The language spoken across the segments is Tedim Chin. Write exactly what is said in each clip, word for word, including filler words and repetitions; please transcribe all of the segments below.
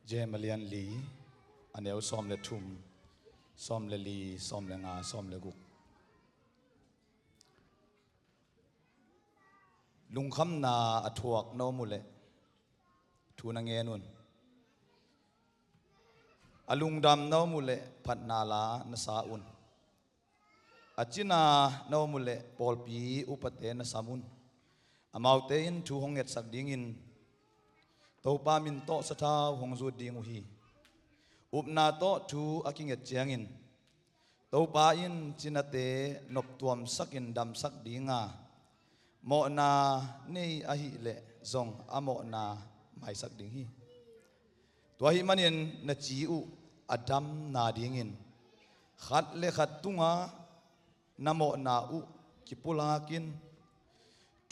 James a lian li, a neu sawm le thum, sawm le li, sawm le nga, sawm le guk. Lungkhamna a thuak na om uh leh thu na ngen un. A lungdam na om uh leh phatna la na sa un. A cina na om uh leh pawlpi upate na sam un. Amaute in thu hong ngetsak dingin Topa min tawh sathau hong zut ding uh hi. Upna tawh thu a kinget ciangin Topa in cinate noptuamsakin damsak dinga, mawhna nei ahih leh zong a mawhna maisak ding hi. Tua ahih manin na ci uh a dam nadingin khat le khat tungah na mawhna uh kipulakin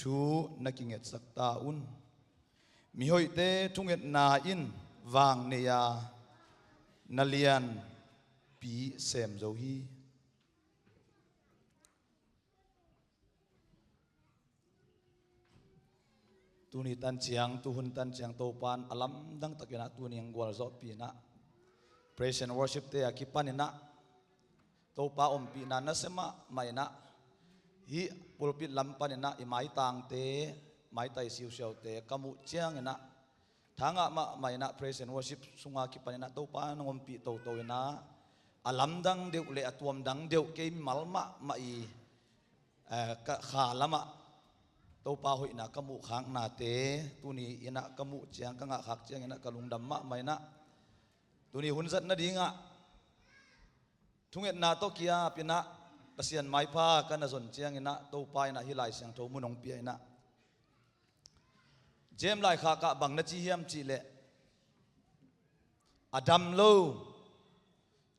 thu na kingetsak ta un. Mihoihte thungetna in vang nei a, na lianpi sem zo hi. Tuni tan ciang, tuhun tan ciang Topan a lamdang takinah tuni ang gualzawhpi inah praise and worship te a kipan inah Topa ompihna nasia mahmah inah hih pulpit lam paninah i maitangte, maitai siusiaute ka muh cianginah thangah mahmah inah praise and worship sunga kipaninah Topa nong ompih toto inah a lamdang deuh le a tuamdang deuh kei mimal mahmah i, eh, ka kha lamah Topa hoihna ka muh khaknate tuni inah ka muh ciang, ka ngah khak cianginah ka lungdam mahmah inah tuni hun zat nadingah thungetna tawh kiap inah Pasian maipha ka na zon cianginah Topa inah hih Lai Siangtho mun hong pia inah James laikhak ah bang na ci hiam cihleh a dam lo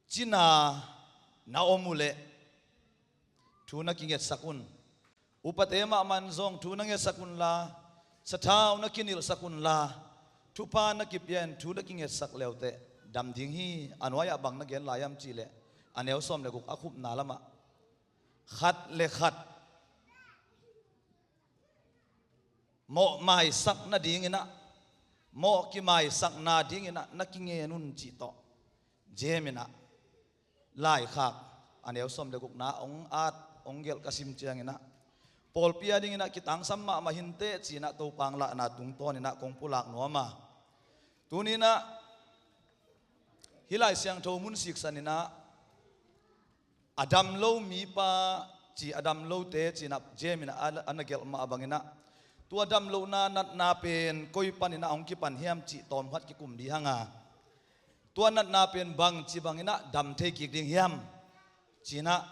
cina na om uh leh thu na kingetsak un. Upate mahmah in zong thu na ngetsak unla, sathau na kinilhsak unla, thupha na kipia in thu na kingetsak leuteh dam ding hi. A nuai-ah bang na gen lai hiam cihleh a neu sawm le guk a khupna lamah khat le khat mawh maisak nadinginah, mawh kimaisakna dinginah na kingen un cih tawh James inah laikhak a neu sawm le gukna hong at hong gelh ka sim cianginah pawlpi a dinginah kitangsam mahmah hinteh cinah Topa hong lahna tungtawninah kong pulak nuam a, tuninah hih Lai Siangtho mun siksaninah a dam lo mipa ci, a dam lote cinah James inah a, a na gelh mah banginah tua dam lohna natna pen koi paninah hong kipan hiam cih tawmkhat kikum dih hanga, tua natna pen bangci banginah dam thei kik ding hiam cinah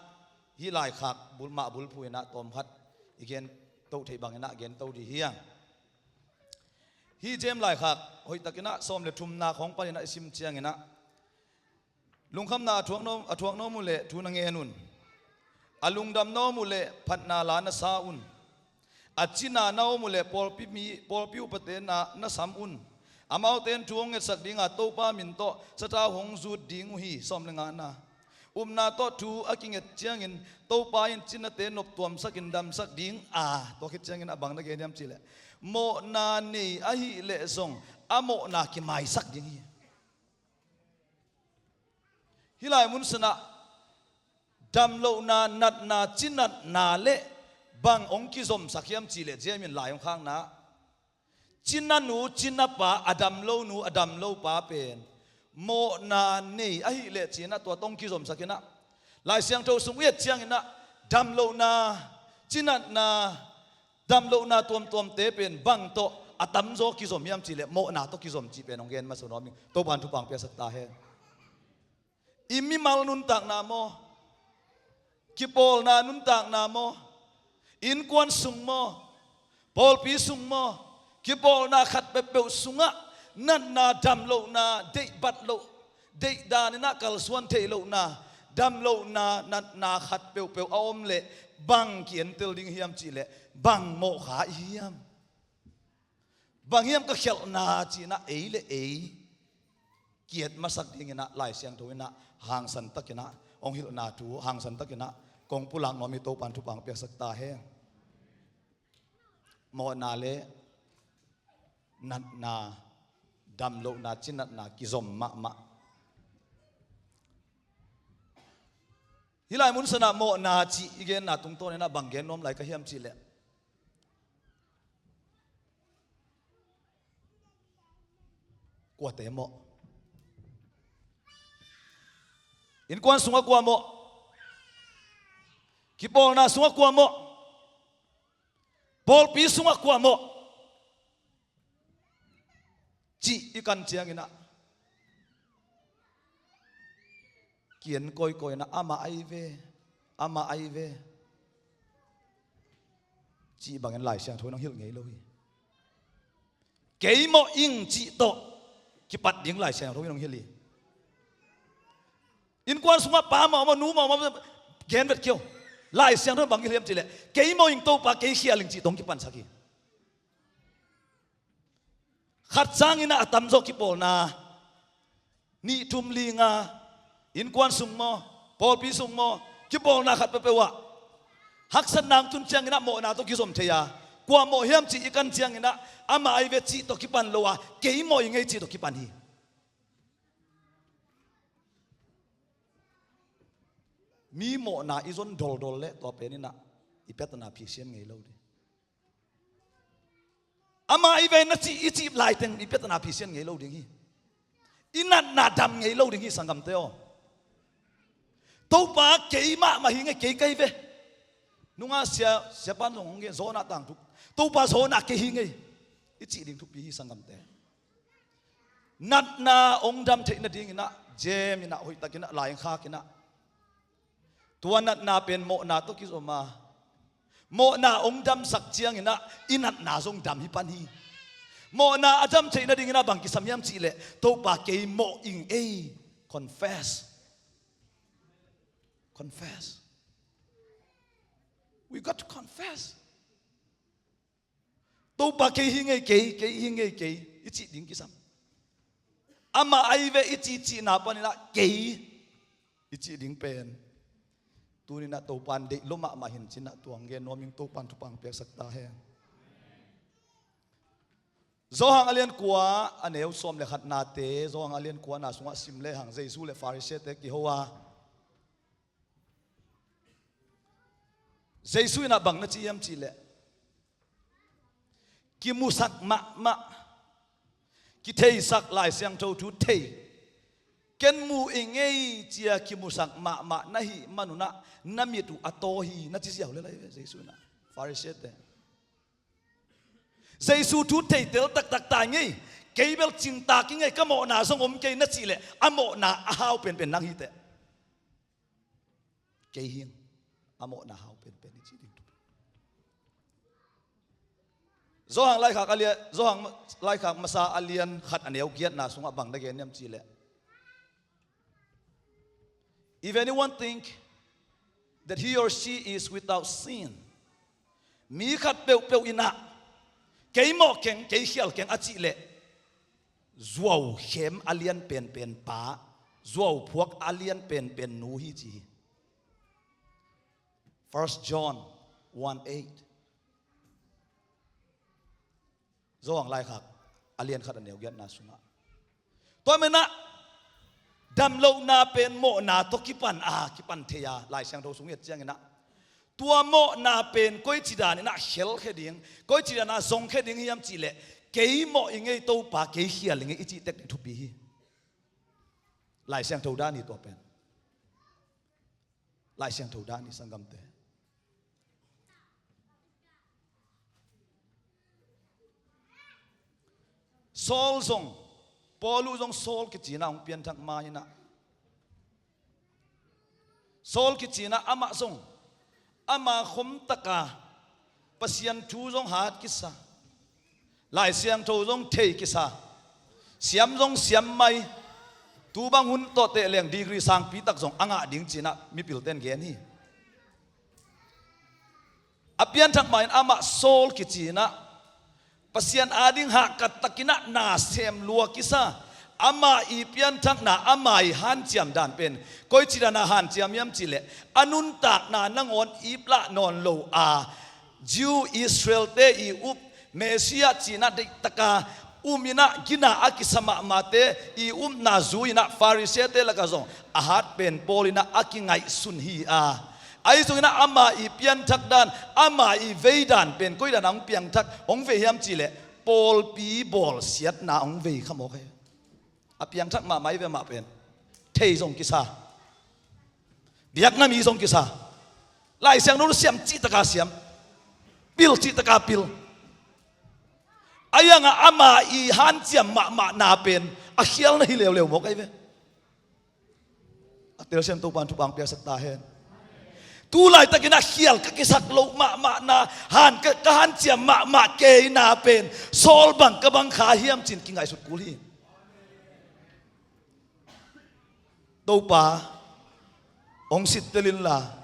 hih laikhak bulmah bulphuh inah tawmkhat i gen toh theih banginah gen to dih hiang. Hih James laikhak hoihtakinah sawm le thumna khawng paninah i sim cianginah lungkhamna a thuak na om, a thuak na om uh leh thu na ngen un. A lungdam na om uh leh phatna la na sa un. A cina na om uh leh pawlpi mi, pawlpi upate na, na sam un. Amaute in thu hong ngetsak dinga Topa min tawh sathau hong zut ding uh hi. Sawm le ngana. Upna tawh thu a kinget ciangin Topa in cinate noptuamsakin damsak ding a, tua khit ciangin a bang na gen hiam cihleh mawhna nei ahih leh zong a mawhna kimaisak ding hi. Hih lai mun sanah damlohna, natna, cinatna le bang hong kizomsak hiam cihleh James in lai hong khakna, cinanu, cinapa, a damlonu, a damlopa pen mawhna nei ahih leh cinah tua tawh hong kizomsak inah Lai Siangtho sung i et cianginah damlohna, cinatna, damlohna tuamtuamte pen bang tawh a tamzaw kizom hiam cihleh mawhna tawh kizom cih pen hong gen masa nuam ing. Topan thupha hong piaksak ta hen. I mimal nuntakna maw, kipawlna nuntakna maw, innkuan sung maw, pawlpi sung maw, kipawlna khat peuhpeuh sungah natna, damlohna, deihbat loh, deihdan inah kalsuan theih lohna, damlohna, natna khat peuhpeuh a om leh bang ki-entel ding hiam cihleh bang mawhkha i hiam? Bang hiam ka khialhna cinah ei le ei ki-et masak dinginah Lai Siangtho inah hangsan takinah hong hilhna thu hangsan takinah kong pulak nuam hi. Topan thupha hong piaksak ta hen. Mawhna le natna damlohna, cinatna kizom mahmah. Hih lai mun sanah mawhna cih i genna tungtawn inah bang gen nuam lai ka hiam cihleh, kuate mawh? Innkuan sungah kua mawh? Kipawlna sungah kua mawh? Pawlpi sungah kua mawh? Cih i kan cianginah, kian kawikawi inah, amah ahi ve, amah ahi ve cih bangin Lai Siangtho in hong hilh ngei lo hi. Kei mawh ing cih tawh kipat ding Lai Siangtho in hong hilh hi. Innkuan sungah pa mawh maw, nu mawh maw, gen vet kei aw. Lai Siangtho in bang hilh hiam cihleh, kei mawh ing, Topa kei khial ing cih tawh hong kipansak hi. Khat sanginah a tamzaw kipawlna, nih thum li nga, innkuan sung maw, pawlpi sung maw, kipawlna khat peuhpeuh ah haksatna hong tun cianginah mawhna tawh kizom thei a, kua mawh hiam cih i kan cianginah, amah ahi ve cih tawh kipan lo a, kei mawh ing ei cih tawh kipan hi. Mi mawhna i zon doldol leh tua pen inah i piatana phisian ngei lo ding. Amah ahi ve na cih i cih laiteng i piatana phisian ngei lo ding hi. I natna dam ngei lo ding hi, sanggamte aw. Topa kei mahmah hi ing ei, kei ka hi ve. Nungah sia, siapa'n zong hong gen, Jonah tangthu, Topa, Jonah kei hi ing ei i cih ding thupi hi, sanggamte. Natna hong dam theih nadinginah, James inah hoihtakinah lai hong khakinah, tua natna pen mawhna tawh kizom a, mawhna hong damsak cianginah i natna zong dam hi pan hi. Mawhna a dam theih nadinginah bang kisam hiam cihleh, Topa kei mawh ing ei. Confess. Confess. We got to confess. Topa kei hi ing ei, kei, kei hi ing ei, kei i cih ding kisam. Amah ahi ve i cihcihna paninah kei i cih ding pen tuninah Topa in deih lua mahmah hi cinah tua hong gen nuam ing. Topa in thupha hong piaksak ta hen. Johan a lian kua, a neu sawm le khatnate, Johan a lian kuana sungah sim lehang, Jesu le Pharisee-te kiho a, Jesu inah bang na ci hiam cihleh, kimusak mahmah, kitheisak Lai Siangtho thu thei, ken mu ing ei cia kimusak mahmah na hih manunah na mit uh a taw hi, na ci ziau le lai ve Jesu inah Pharisee-te. Jesu thu theitel taktak ta ing ei, kei bel cingtak ing ei, ka mawhna zong om kei na cihleh, a mawhna a hau penpen nang hi teh. Kei hi ing a mawhna hau penpen i cih ding thupi. Johan laikhak a lian, Johan laikhak masa a lian khat a neu giatna sungah bang na gen hiam cihleh, if anyone think that he or she is without sin, mi khat peuhpeuh inah kei mawh keng, kei khial keng a cihleh, zuaukhem a lian penpen pa, zuauphuak a lian penpen nu hi ci hi. First John one eight. Johan laikhak a lian khat a neu giatna sungah, tua menah damlohna pen mawhna tawh kipan a, kipan thei a, Lai Siangtho sung i et cianginah, tua mawhna pen koici daninah khelkhia ding, koici danah zongkhia ding hiam cihleh, kei mawh ing ei Topa, kei khial ing ei i cih tek ding thupi hi. Lai Siangtho dan hi tua pen. Lai Siangtho dan hi, sanggamte. Saul zong, Paul uh zong Saul kicinah hong pianthak ma inah, Saul kicinah amah zong ama khomtaka Pasian thu zong hat kisa, Lai Siangtho zong thei kisa, siam zong siam mai, tu bang hun tawh teh leng degree sangpi tak zong a ngah ding cinah mipilte'n gen hi. A pianthak ma-in amah Saul kicinah Pasian ading hahkat takinah na sem lua kisa. Ama i pianthakna, ama i hanciam dan pen koici danah hanciam hiam cihleh, a nuntakna nangawn iplah nawn lo a, Jew Israel-te i up Messiah cinah deihtaka um in ah gina a kisa mahmahte i upna zui in ah Pharisee-te lakah zong a hat pen Paul in ah a kingaihsun hi a, ahi zongin ah ama i pianthak dan, ama i vei dan pen koi dan a hong piangthak, hong vei hiam cih leh pawlpi bawlsiatna hong vei kha mawk hi. A piangthak mahmah i ve mah pen thei zong kisa, biakna mi zong kisa, Lai Siangtho siam cih taka siam, pil cih taka pil. A iangah ama i hanciam mahmahna pen a khialna hi leuleu mawk ahi ve. A telsiam Topa'n thupha hong piaksak ta hen. Tu laitakin ah khial ka kisak loh mahmahna, han ka, ka hanciam mahmah keina pen Saul bang ka bang kha hiam ci-in kingaihsut kul hi. Topa, hong sittel inla,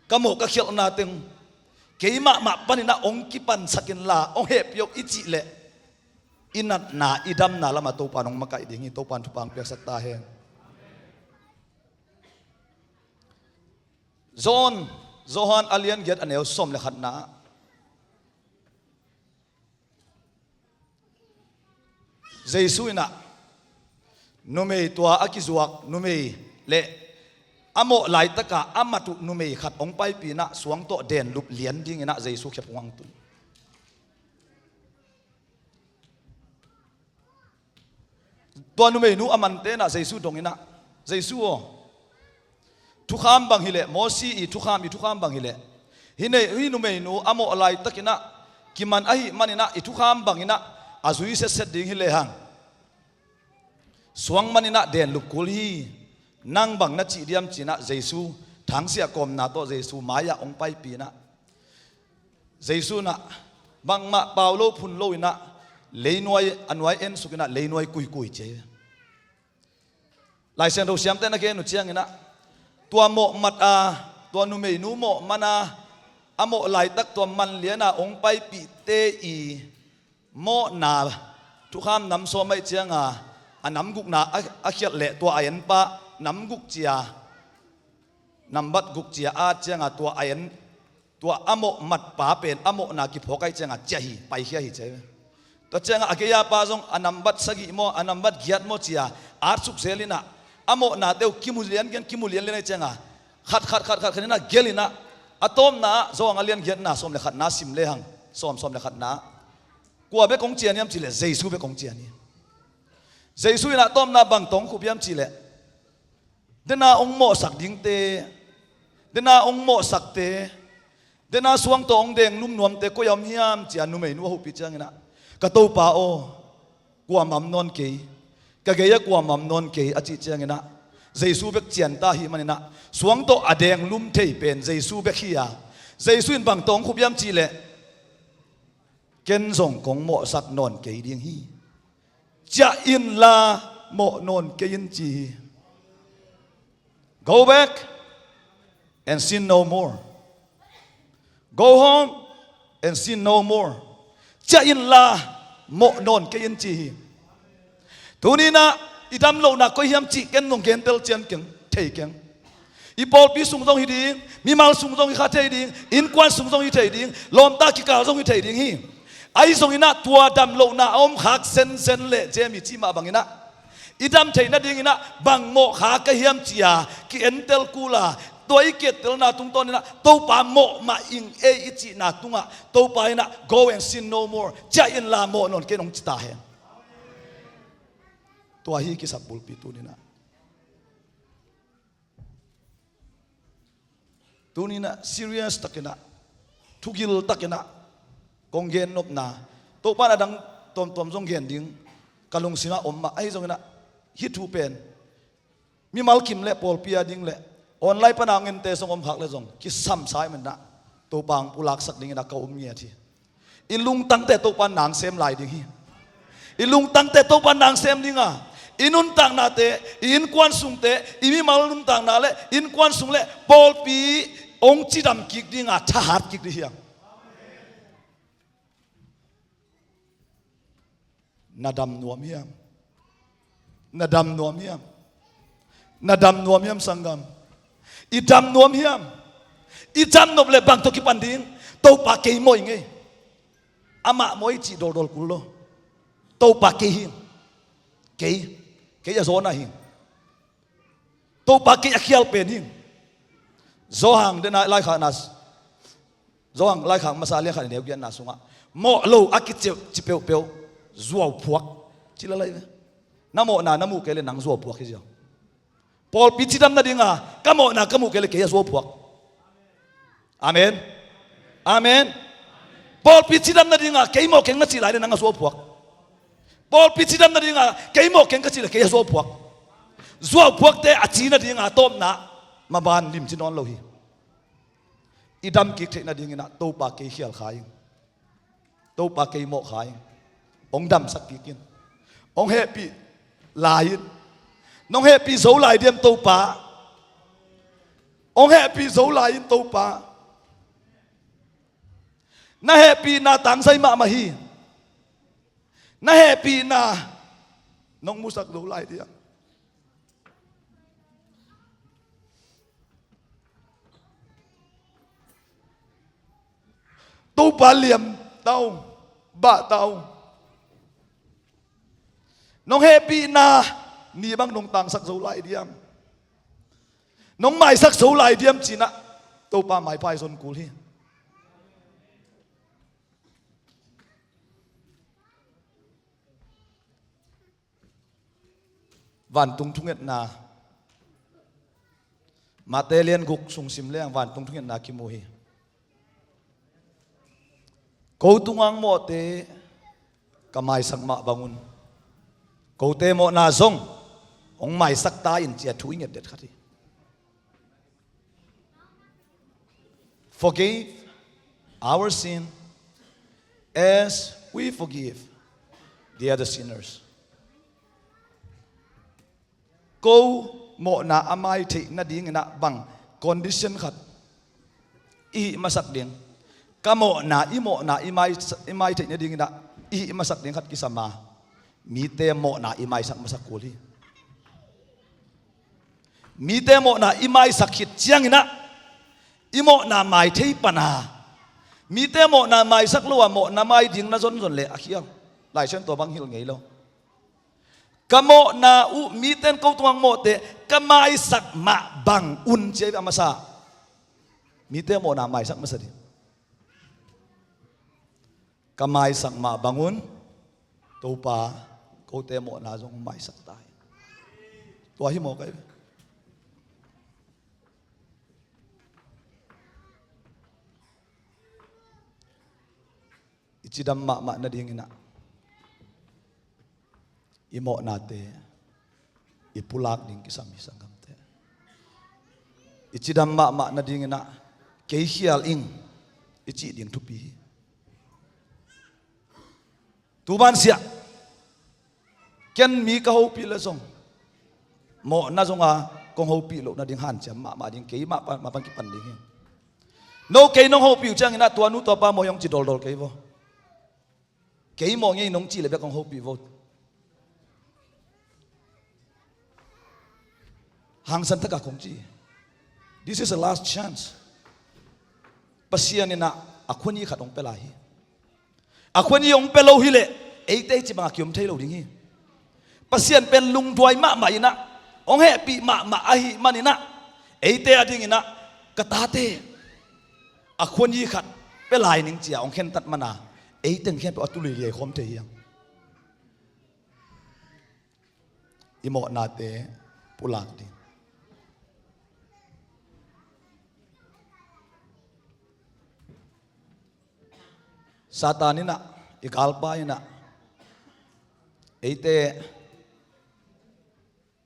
ka mawh ka khialhna teng keimahmah panin ah hong kipansak inla, hong hehpih o i cih leh i natna, i damna lamah Topa'n hong makaih ding hi. Topa'n thupha hong piaksak ta hen. John, Johan a lian giat a neu sawm le khatna ah Jesu in ah numei, tua a kizuak numei le a mawh laitaka a mat uh numei khat hong paipih in ah suang tawh denlup lian dingin ah Jesu khep hong hang tun. Tua numeinu a mante in ah Jesu dong in ah, Jesu aw, thukham bang hileh, Mosi i thukham, i thukham bang hileh, hih nei, hih numeinu a mawh laitakin ah kiman ahih manin ah i thukham bangin ah a zui setset ding hi lehang suang manin ah denlup kul hi. Nang bang na cih diam ci-in ah Jesu, thangsiah kawmna tawh Jesu mai-ah hong paipih in ah, Jesu in ah bangmah pau lo phun lo in ah leinuai, a nuai ensuk in ah leinuai kuikui ci hi. Lai Siangtho siamte na gen uh ciangin ah tua mawh mat a, tua numeinu mawh man a, a mawh laitak tua man lian a hong paipihte i mawhna, thukham nam sawm ahih cianga a nam gukna a, a khialh leh tua a enpa nam guk cia, nambat guk cia a at cianga tua a en, tua a mawh matpa pen a mawhna kiphawk ahih cianga ciah hi, paikhia hi ci hi. Tua cianga a gei-a pa zong a nambat sagih maw, a nambat giat maw cia atsuk zel in ah a mawhnate uh kimu lianlian, kimu lianlian ahih cianga khat khat khat khat khat in ah gelh in ah, a tawpna ah Johan a lian giatna sawm le khatna sim lehang, sawm, sawm le khatna ah kua bek hong cian hiam cih leh Jesu bek hong cian hi. Jesu in ah tawpna bang tawh hong khup hiam cih leh, dena hong mawhsak dingte, dena hong mawhsakte, dena suang tawh hong denglum nuamte koi a om hiam ci-a numeinu a huhpih ciangin ah, ka Topa aw, kuamah om nawn kei, ka gei-ah kuamah om nawn kei a cih ciangin ah Jesu bek cian ta ahih manin ah suang tawh a denglum thei pen Jesu bek hi a, Jesu in bang tawh hong khup hiam cih leh, ken zong kong mawhsak nawn kei ding hi. Ciah inla mawh nawn kei in ci hi. Go back and sin no more. Go home and sin no more. Ciah inla mawh nawn kei in ci hi. Tuni-in ah i dam lohna koi hiam cih ken nong gentel cian keng, thei keng. I pawlpi sung zong hi ding, mimal sung zong hi kha thei ding, innkuan sung zong hi thei ding, lawmta kikal zong hi thei ding hi. Ahi zongin ah tua dam lohna a om khak sensen leh James i cih mah bangin ah i dam theih nadingin ah bang mawh kha ka hiam ci-a ki-entel kul a, tua i ki-ettelna tungtawnin ah Topa mawh mah ing ei i cihna tungah Topa in ah go and sin no more, ciah inla mawh nawn kei in hong ci ta hen. Tua hi kisap bulpi tuni-in ah. Tuni-in ah serious takin ah, thugil takin ah kong gennopna, Topa in a dang tuamtuam zong gen ding ka lungsimah om mah, ahi zongin ah hih thu pen mimal kim leh pawlpi a ding leh online pana hong ente zong om khak leh zong kisam sa ahih manin ah Topa hong pulaksak dingin ah ka um ngiat hi. I lungtangte Topa in na sem lai ding hi. I lungtangte Topa in na sem ding a, i nuntaknate, i innkuan sungte, i mimal nuntakna leh innkuan sung leh pawlpi hong cidam kik ding a, thahat kik ding hi hang. Na dam nuam hiam? Na dam nuam hiam? Na dam nuam hiam, sanggam? I dam nuam hiam? I dam nop leh bang tawh kipan ding? Topa, kei mawh ing ei. Amah mawh ing cih dawldawlkul lo. Topa kei hi. Kei. Kei a zawna hi. Topa kei a khial pen hi. Zawhang dena laikhakna, Zawhang laikhak masa lian khat a neu giatna sungah mawh lo a kici peuhpeuh zuauphuak ci lalai ve. Na mawhna na muh kei le nang zuauphuak hi ziau. Pawlpi cidam nadinga ka mawhna ka muh kei le kei a zuauphuak. Amen. Amen. Pawlpi cidam nadinga kei mawh keng na cih lai le nang a zuauphuak. Pawlpi cidam nadinga kei mawh keng ka cih le kei a zuauphuak. Zuauphuakte a ci nadinga tawpna maban limci nawn lo hi. I dam kik theih nadinginah Topa kei khial kha in. Topa kei mawh kha in. Hong damsak kik in. Hong hehpih lai in. Nong hehpih zo lai diam Topa? Hong hehpih zo lai in Topa. Na hehpihna tangsai mahmah hi. Na hehpihna nong musak zo lai diam? Topa liam ta ung, bah ta ung. Nong hehpihna ni bang nong tangsak zo lai diam? Nong maisak zo lai diam cinah Topa maipai zon kul hi. Vantung thungetna, Mate lian guk sung sim leng vantung thungetna kimu hi. Ko tungah mawhte ka maisak mah bangun kote mawhna zong hong maisak ta in ci-a thu i nget det khat hi. Forgive our sin as we forgive the other sinners. Ko mawhna a mai theih nadinginah bang condition khat i hih masak ding? Ka mawhna, i mawhna i mai, i mai theih nadinginah i hih masak ding khat kisam a, mite mawhna i maisak masak kul hi. Mite mawhna i maisak khit cianginah i mawhna mai thei pana, mite mawhna maisak lo a mawhna mai ding na zonzon le a khial. Lai Siangtho bang hilh ngei lo. Ka mawhna uh miten ko tungah mawhte ka maisak mah bang un ci a masa. Mite mawhna maisak masa ding. Ka maisak mah bangun Topa kote mawhna zong maisak ta hi. Tua hi maw kai? I cidam mahmah nadinginah i mawhnate i pulak ding kisam hi sanggamte. I cidam mahmah nadinginah kei khial ing i cih ding thupi hi. Tuban siah ken mi ka hopih le zong mawhna zonga kong hopih loh nading hanciam mahmah ding kei mah pan, mah pan kipan ding hi. No kei nong hopih uh cianginah tua nu tua pa maw hi hong ci doldol kei vo. Kei maw ngei nong cih le bek hong hopih vo. Hangsan taka kong ci. This is the last chance. Pasian inah a khuani khat hong pia lai hi. A khuani hong pia lo hileh eite hih ci bangah kiom thei lo ding hi. Pasian pen lungduai mahmah inah hong hehpih mahmah ahih maninah eite adinginah ka tate a khuani khat pia lai ning ci-a hong khentat mana eiteng khempeuh a tuli liai khawm thei hiang. I mawhnate pulak ding. Satan inah i galpa inah eite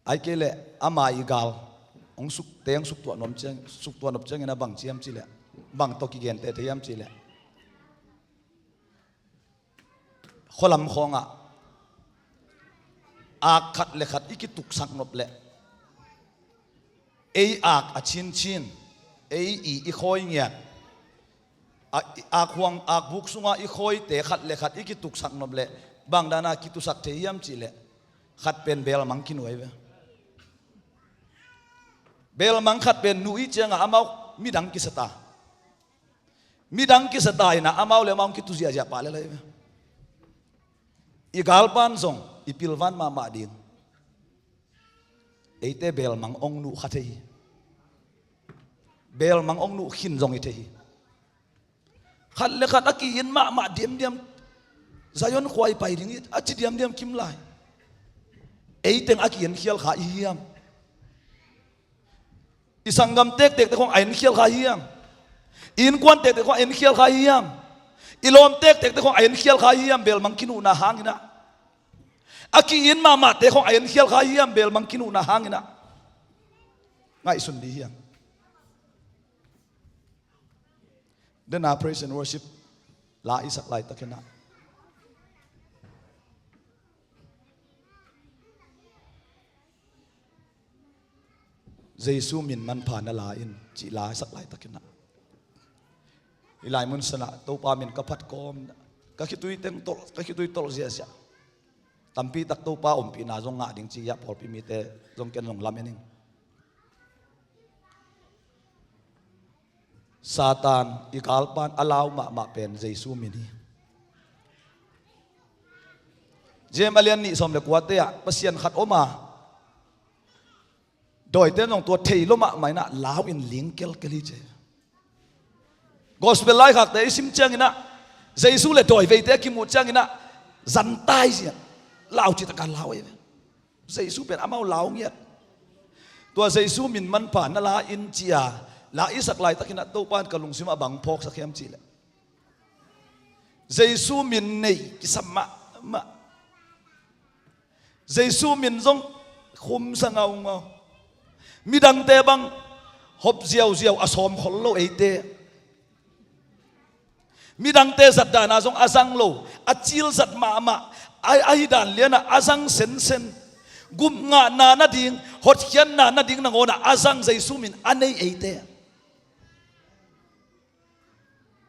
ai kei leh ama i gal hong sukte hong suktuah nop ciang, suktuah nop cianginah bang ciam cileh bang tawh kigente thei hiam cileh khualam khawngah ak khat le khat i kituksak nop leh ei ak a cincin ei i i khawi ngiat a, ak huang ak buk sungah i khawite khat le khat i kituksak nop leh bang dana kitusak thei hiam cihleh khat pen belmang kinuai ve. Belmang khat pen nu i ciangah amau midang kisa ta. Midang kisa ta inah amau le amau kitu ziahziah pah le lai ve. I galpan zong i pilvan mahmah ding. Eite belmang ong nuh kha thei hi. Belmang ong nuh khin zong i thei hi. Khat le khat a ki-in mahmah diamdiam, Zion khua i pai ding hi a ci diamdiam kim lai. Eiteng a ki-en khial kha i hiam? I sanggam tektekte khong a en khial kha hiam? I innkuan tektek khong a en khial kha hiam? I lawm tektekte khong a en khial kha hiam? Belmang kinuhna hangin ah. A ki-in mahmahte khong a en khial kha hiam? Belmang kinuhna hangin ah. Ngaihsun dih hiam? Dena praise and worship la i sak laitakin ah, Jesu min manpha na la in, cih la i sak laitakin ah, i laimun sanah Topa min ka phat kawm, ka khitui teng tolh, ka khitui tolh ziahziah. Tampi tak Topa ompihna zong ngah ding ci-a pawlpi mite zong ken zong lamen ing. Satan i galpan a lau mahmah pen Jesu min hi. James a lian nih sawm le kuate ah Pasian khat om a, dawite nong tua thei lo mahmah in ah lau in ling kelkel hi ci. Gospel laikhakte i sim ciangin ah, Jesu le dawi veite a kimuh ciangin ah, zantai zian lau cih taka lau ei ve. Jesu pen amau lau ngiat. Tua Jesu min manpha na la in ci-a la i sak laitakin ah Topa in ka lungsim ah bang phawksak hiam cih leh, Jesu min nei kisam mahmah. Jesu min zong khumsa ngaungau. Midangte bang hop ziauziau a sawm khol lo eite. Midangte zat dana zong a zang lo, a cil zat mahmah, a, a hi dan lianah a zang sensen. Gupngahna nading, hotkhiatna nading nangawnah a zang Jesu min a nei eite.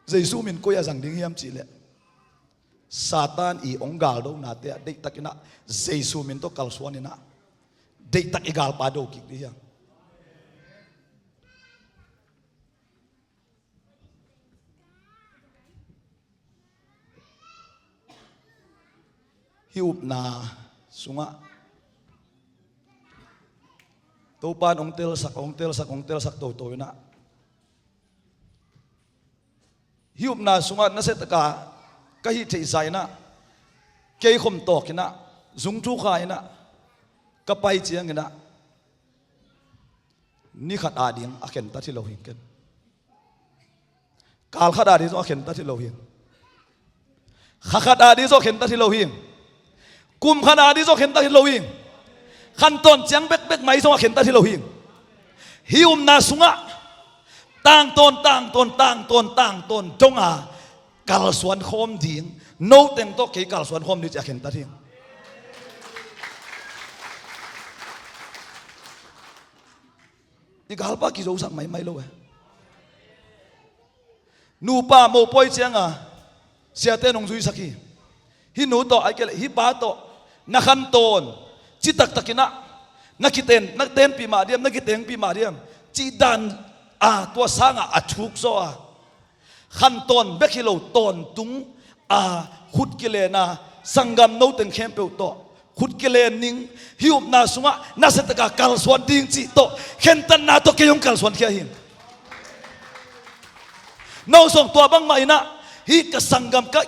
Jesu min koi a zang ding hiam cih leh, Satan i ong galdonate ah deihtakin ah Jesu min tawh kalsuan in ah, deihtak i galpa do kik dih hiam? Hih upna sungah Topa in ong telsak, ong telsak, ong telsak toto in ah, hih upna sungah nasia taka ka hih theihsa in ah, kei khom tawk in ah, zung thu kha in ah ka pai ciangin ah, ni khat ading a khentat hi lo hi ken. Kal khat ading zong a khentat hi lo hi. Kha khat ading zong a khentat hi lo hi. Kum khat ading zong a khentat hi lo hi. Khantawn ciang bekbek mai zong a khentat hi lo hi. Hih upna sungah tangtawn, tangtawn, tangtawn, tangtawn donga kalsuan khawm ding, noteng tawh kei kalsuan khawm ding ci a khentat hi. I galpa kizosak maimai lo e. Nupa mopawi cianga siate nong zuisak hi. Hih nu tawh ai kei leh hih pa tawh na khantawn citaktakin ah na kiten, na tenpih mah diam, na kitengpih mah diam cih dan a, tua sangah a thuk zaw a, khantawn bek hi lo, tawntung a, khut kilen a, sanggam noteng khempeuh tawh khut kilen ning, hih upna sungah nasia taka kalsuan ding cih tawh khentatna tawh kei hong kalsuan khia hi. No zong tua bangmah in ah, hih ka sanggam ka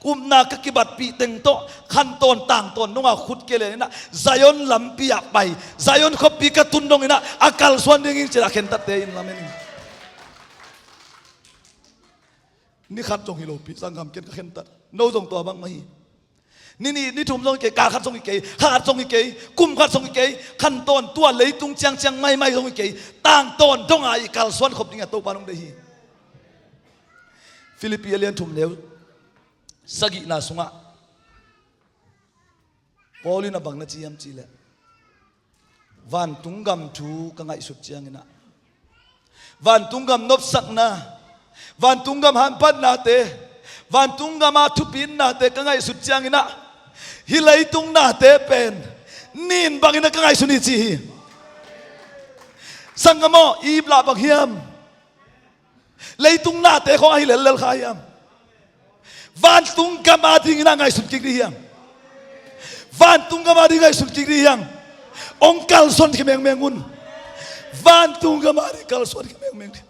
upna ka kibatpih teng tawh khantawn tangtawn nunga khut kilen in ah Zion lampi ah pai, Zion khuapi ka tun dong in ah a kalsuan ding hi ci-in a khentatte in lamen hi. Ni khat zong hi lopi sanggam ken ka khentat. No zong tua bangmah hi. Ni nih, ni thum zong hi kei, kal khat zong hi kei, kha khat zong hi kei, kum khat zong hi kei, khantawn tua leitung ciangciang maimai zong hi kei, tangtawn donga i kalsuan khop dingah Topa nong deih hi. Philippi a lian thum neu sagihna sungah Paul in a bang na ci hiam cih leh, vantung gam thu ka ngaihsut ciangin ah, vantung gam nopsakna, vantung gam hanphatnate, vantung gama thupinnate ka ngaihsut ciangin ah, hih leitung nate pen nin bangin ah ka ngaihsun hi ci hi. Sanggam aw, i iplah bang hiam? Leitung nate khong ahi lellel kha hiam? Vantung gam adingin a ngaihsun kik dih hiam? Vantung gam a ding ngaihsut kik dih hiang. Hong kalsuan khia mengmeng un. Vantung gam a ding kalsuan khia mengmeng dih.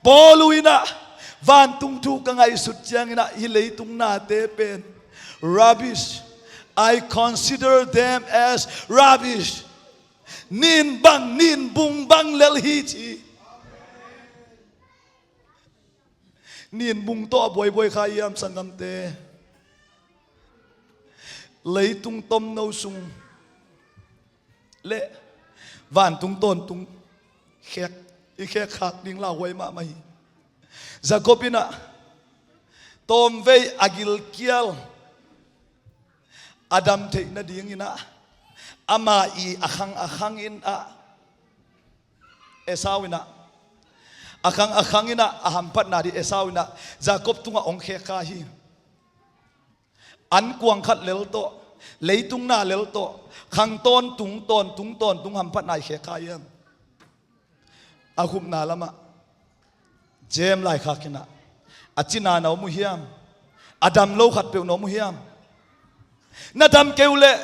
Paul in ah, vantung thu ka ngaihsut ciangin ah, hih leitung nate pen rubbish. I consider them as rubbish. Nin bang, nin bung bang lel hi ci. Nin bung tawh a buaibuai kha hiam sanggamte? Leitung tomno sung le vantung tawntung khek, i khek khak ding lauhuai mahmah hi. Jacob in ah tawmvei a gilkial a dam theih nadingin ah, ama i a khang a khang in ah, Esau in ah, a khang a khang in ah, a hamphatna ding Esau in ah Jacob tungah hong khek kha hi. Ankuang khat lel tawh, leitung na lel tawh, khang tawntung, tawntung, tawntung hamphatna i khek kha hiam? A khupna lamah James laikhak in ah, a cina na om uh hiam? A dam lo khatpeuh na om uh hiam? Na dam kei uh leh,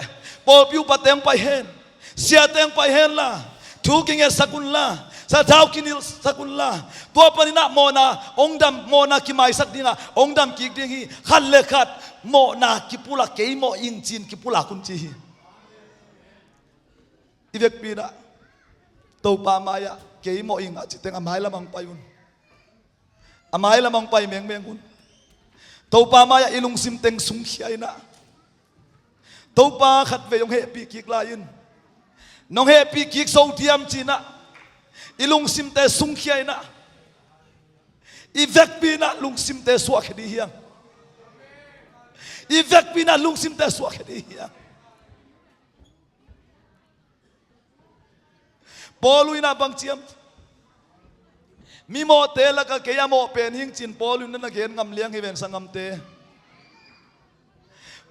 pawlpi upate hong pai hen, siate hong pai hen la, thu kingetsak un la, sathau kinilhsak un la, tua panin ah mawhna hong dam, mawhna kimaisak ding ah hong dam kik ding hi. Khat le khat mawhna kipulak, kei mawh ing ci-in kipulak un ci hi. I vekpi in ah Topa mai-ah kei mawh ing a ci teng a mai lamah hong pai un. A mai lamah hong pai mengmeng un. Topa mai-ah i lungsim teng sungkhia in ah, Topa khatvei hong hehpih kik lai in, nong hehpih kik zo diam ci-in ah i lungsimte sungkhia in ah, i vekpi in ah lungsimte suahkhia dih hiang. I vekpi in ah lungsimte suahkhia dih hiang. Paul in ah bang ci hiam? Mimawhte lakah kei a mawh pen hing ci-in Paul in na gen ngam liang hi ven sanggamte.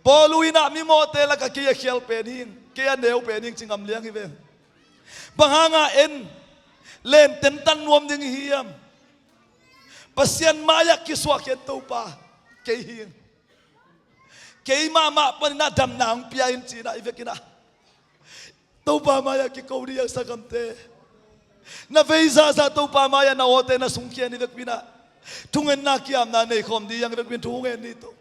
Paul in ah mimawhte lakah kei a khial pen hing, kei a neu pen hing ci ngam liang hi ven. Bang hanga en lenten tan nuam ding hi hiam? Pasian mai-ah kisuahkhiat Topa kei hing. Kei mahmah panin ah damna hong pia in ci-in ah i vekpi in ah Topa mai-ah kiko dih hiang sanggamte. Na vei zahzah Topa mai-ah na awte na sungkhia in i vekpi in ah thungetna kiamna nei khawm dih hiang i vekpi in thu ngen ni Topa.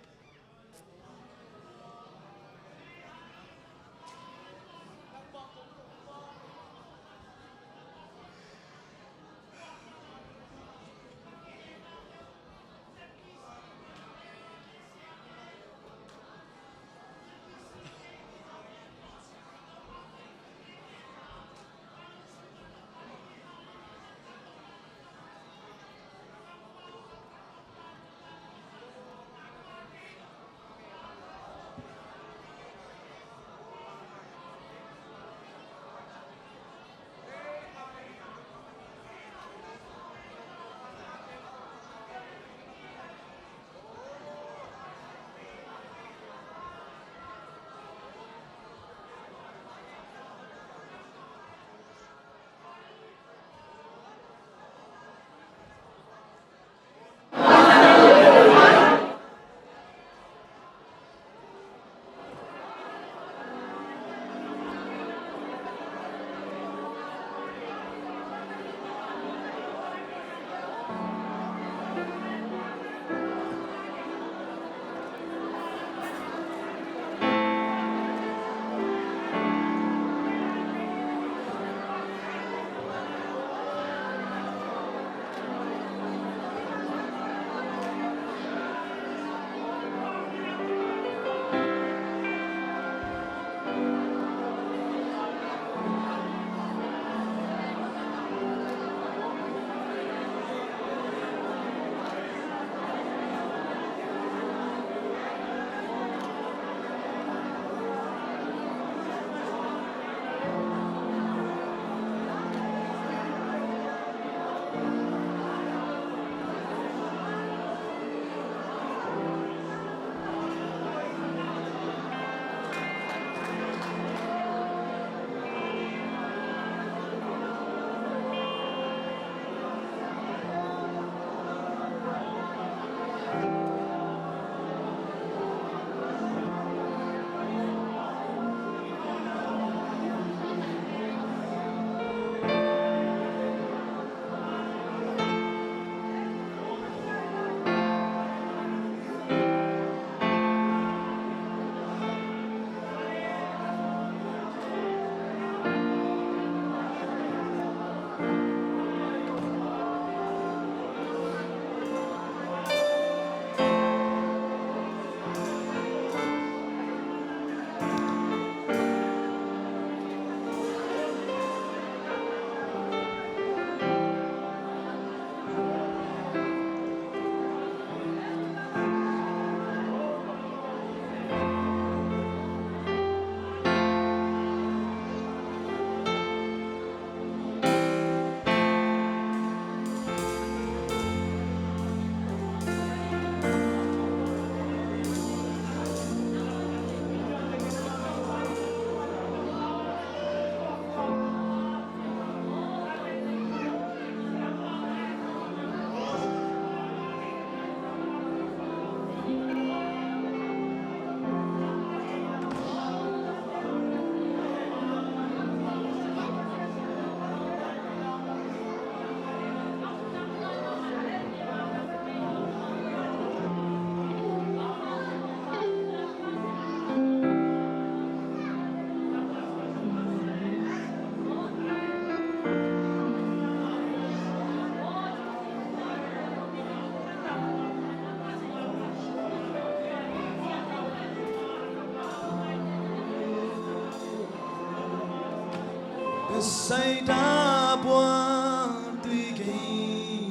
Saita bual tui kei,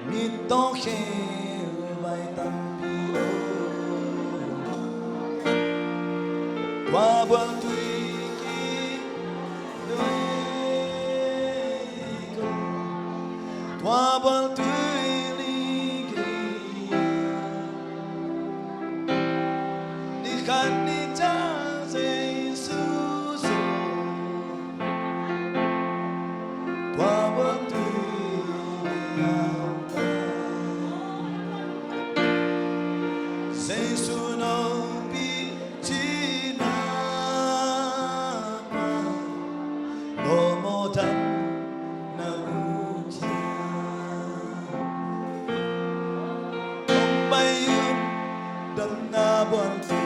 mi tawh khel vai tampi aw. Tua bual tui kei, tua bual tui li kei. Ni khat ni ciang Jesu zong tua bual tui a, Jesu nong pi cihna mah, lawm aw, damna ut ciang hong pai un, damna bual tui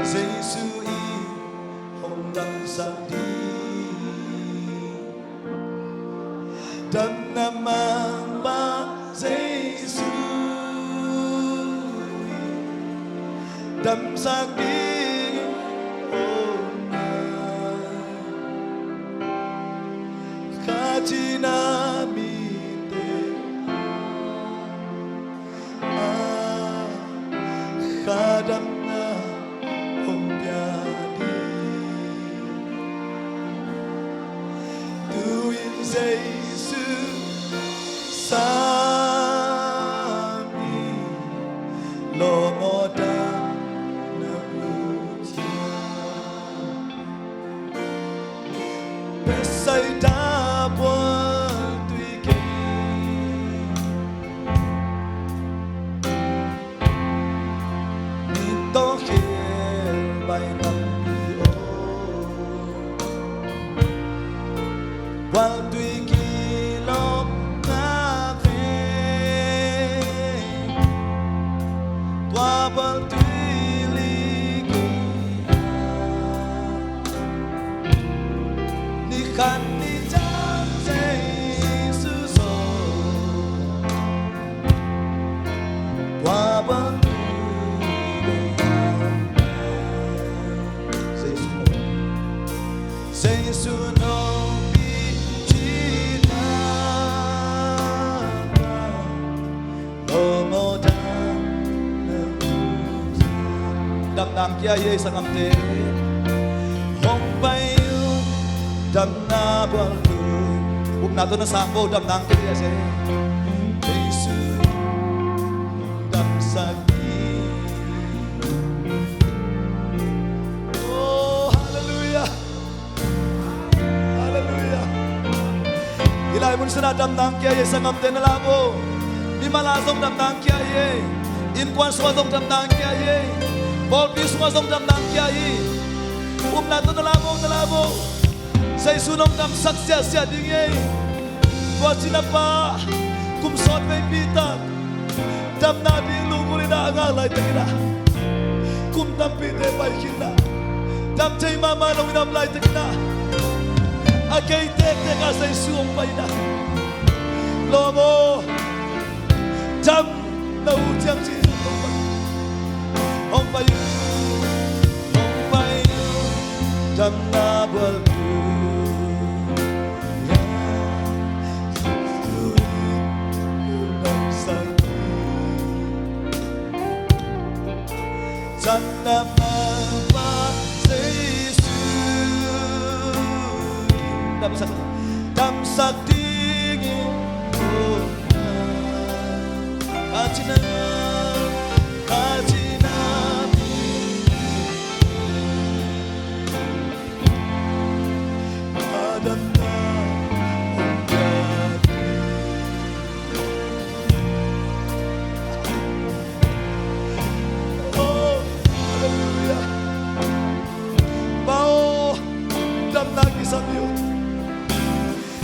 Jesu in hong damsak ding. Damna mangpa Jesu in damsak ding, oh, Kha cihna mite a, kha damna hong pia ding. Tu-in Jesu sam in lawm aw, damna ut ciang Bethsaida bual tui kei, mi tawh khel vai tampi aw. Bual tui kilawm na ve, tua bual tui li kei a, ni khat ni ciang Jesu zong tua bual tui kei a. Jesu nong, Jesu nong pi cihna mah, lawm aw, damna ut ciang. Damna hong kia hi ei sanggamte. Hong pai un, damna bual tui. Upna tawh na sang bo, damna hong kia hi ei. Jesu damsak hi. Oh, halleluiah. Halleluiah. Hih lai mun sungah damna hong kia hi ei sanggamte, na la bo. Mimal ah zong damna hong kia hi ei. Innkuan sungah zong damna hong kia hi ei. Pawlpi sungah zong damna hong kia hi. Upna tawh na la bo, na la bo. Jesu nong damsak siahsiah ding hi ei. Tua ci-in a Pa, kum sawt veipi tak damna ding lunggulh in a ngak laitakin ah, kum tampite pai khin in ah, dam thei mahmah lo in a om laitakin ah, a gei tektek ah Jesu hong pai in ah, lawm aw, damna ut ciang ci-in hong pai, hong pai, hong pai, damna bual tui. Damna mangpa Jesu in damsak, damsak dingin, oh, kha cihna, kha cihna mi a damna hong pia. Oh, halleluiah. Pa aw, damna kisam hi uh.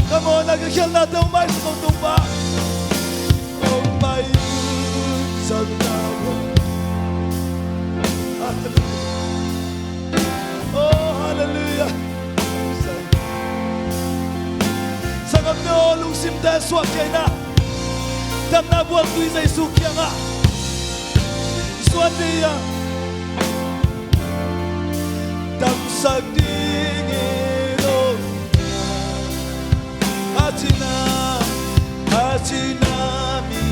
Ka mawhna ka khialhnate hong maisak un, Topa. Hong pai un, damna hong. Halleluiah. Oh, halleluiah. Sanggamte aw, lungsimte suak kei in ah, damna bual tui Jesu kiangah, Tua ni-a damsak dingin, oh, a cina, a cina mi,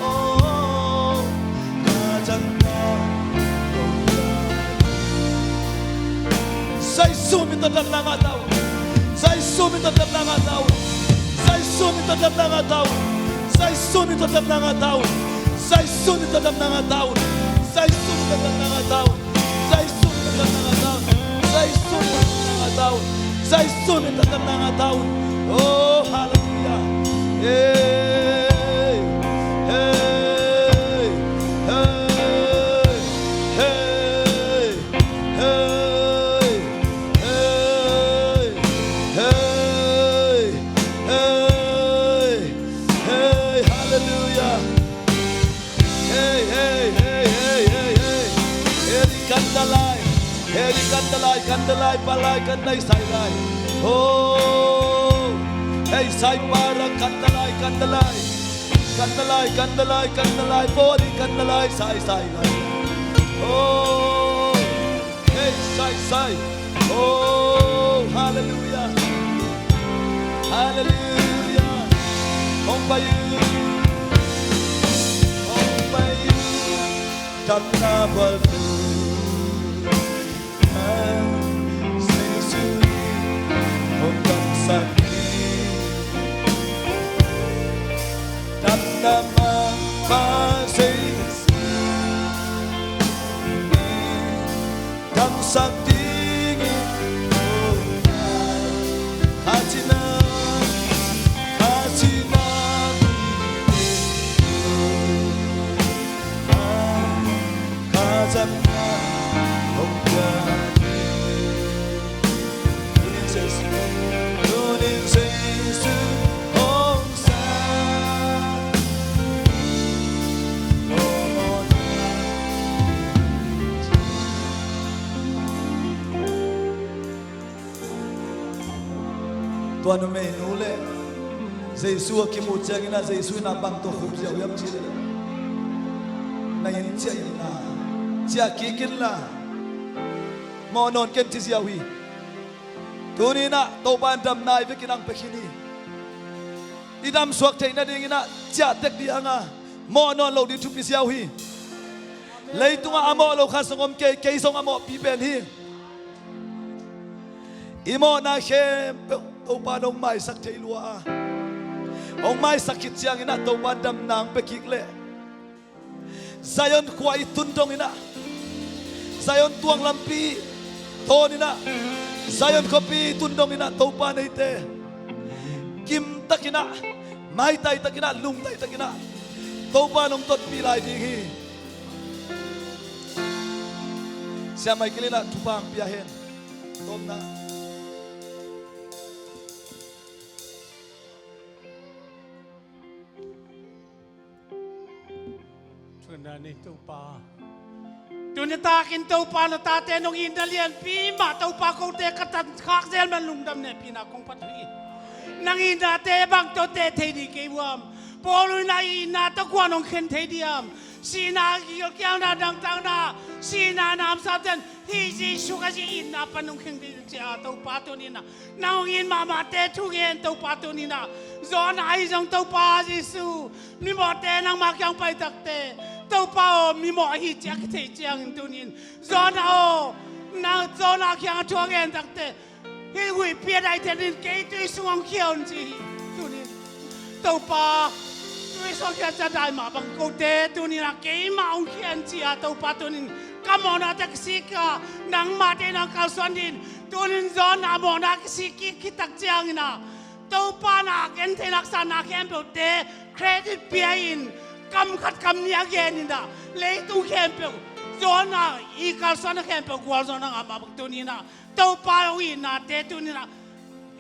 oh, a cangka, oh, Jesu min tawh damna ngah ta un. Jesu min tawh damna ngah ta un. Jesu min tawh damna ngah ta un. Jesu min tawh damna ngah ta un. Jesu min tawh damna ngah ta un. Jesu min tawh damna ngah ta un. Jesu min tawh damna ngah ta un. Jesu min tawh damna ngah ta un. Jesu min tawh damna ngah ta un. Oh, hallelujah. Hey, hey, hey, hey, hey. Hey, hey, hey, hey, hey, hallelujah. Hey, hey, hey, hey, hey, hey. Heri kandalai, heri kandalai, kandalai, palai, kandai, sailai. Oh, hey, sai para, kandalai, kandalai. Kandalai, kandalai, kandalai, pori, kandalai, sai, sailai. Oh. Hey, sai, sai. Oh, hallelujah. Hallelujah. Hong pai in. Hong pai in. Damna bual tu. Jesu hong damsak in. Damna mah pa Jesu. Damsak dingin, oh, a cina, a cina, a cina, hong piak. Tuni in Jesu, tuni in Jesu hong sa. Tua numeinu le Jesu a kimu ciangin ah Jesu in ah bang tawh khup ziau hiam cih leh, na inn ciah in la, ciah kik in la, mawh nawn ken ci ziau hi. Tuni in ah Topa in damna i vekin hong pia khin hi. I damsuak theih nadingin ah ciah tek ding hang a, mawh nawn lo ding thupi ziau hi. Leitungah a mawh lo khat zong om kei, kei zong a mawhpi pen hi. I mawhna khempeuh Topa in hong maisak thei lua a, hong maisak khit ciangin ah Topa in damna hong pia kik leh, Zion khua i tun dongin ah, Zion tuang lampi tawnin ah, Zion khuapi i tun dongin ah Topa in eite kimtakin ah, maitai takin ah, lungtai takin ah Topa in hong totpih lai ding hi. Siamai kilin ah thupha hong pia hen. Tawpna. Thunna nei Topa. Tuni takin Topa na tate nong itna lianpi mah Topa kote ka tan khak zel man lungdam nehpihna kong phat uh hi. Nang itnate bang tawh teh thei ding kei uh hiam? Paul in a itna tawh kua nong khen thei ding hiam? Sihna, gilkialna, dangtakna, sihna, namsate in hih Jesu Khazih itna pan nong khen ding ci a Topa tuni in ah nang hong it mahmahte thu ngen Topa tuni in ah. Jonah ahi zong Topa Jesu, mimawhte nangma kiang pai takte, Topa aw, mimawh ahi ci a kitheih ciangin tuni in, Jonah aw, nang Jonah kiang a thu a ngen takte, hih huihpi a daihten in kei tui sung hong khia un ci hi. Tuni in Topa, tui sung khia ci a dai mah bang kote tuni in ah keimah hong khia un ci a Topa tuni in ka mawhnate kisik a, nangmahte in hong kalsuan ding. Tuni in Jonah mawhna kisik kik khit tak ciangin ah Topa na a gentheihna, a sihna khempeuhte credit pia in, kam khat kam nih a gen in ah leitung khempeuh, Jonah i kalsuanna khempeuh gualzawhna ngah mah bang tuni in ah Topa hong itnate tuni in ah,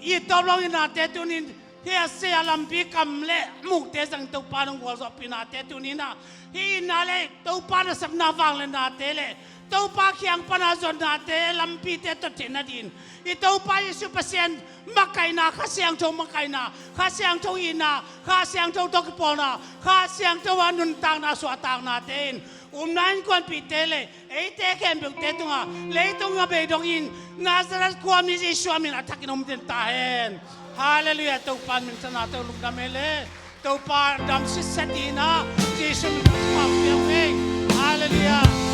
i tawp lo hong itnate tuni in, hih a sia lampi kam le mukte zang Topa in hong gualzawhpihnate tuni in ah, hih itna le Topa nasepna vangliatnate le Topa kiang pana zonnate lampite tawh theihna dingin i Topa Jesu Pasian makaihna, Kha Siangtho makaihna, Kha Siangtho itna, Kha Siangtho tawh kipawlna, Kha Siangtho a nuntakna suahtaknate in upna innkuanpihte le eite khempeuhte tungah leitung a bei dongin Nazareth khuami Jesu a min a thakin om den ta hen. Halleluiah. Topa min thana tawh lungdam e le. Topa dam sitset dingin ah Jesu min a thupha piak ei. Halleluiah.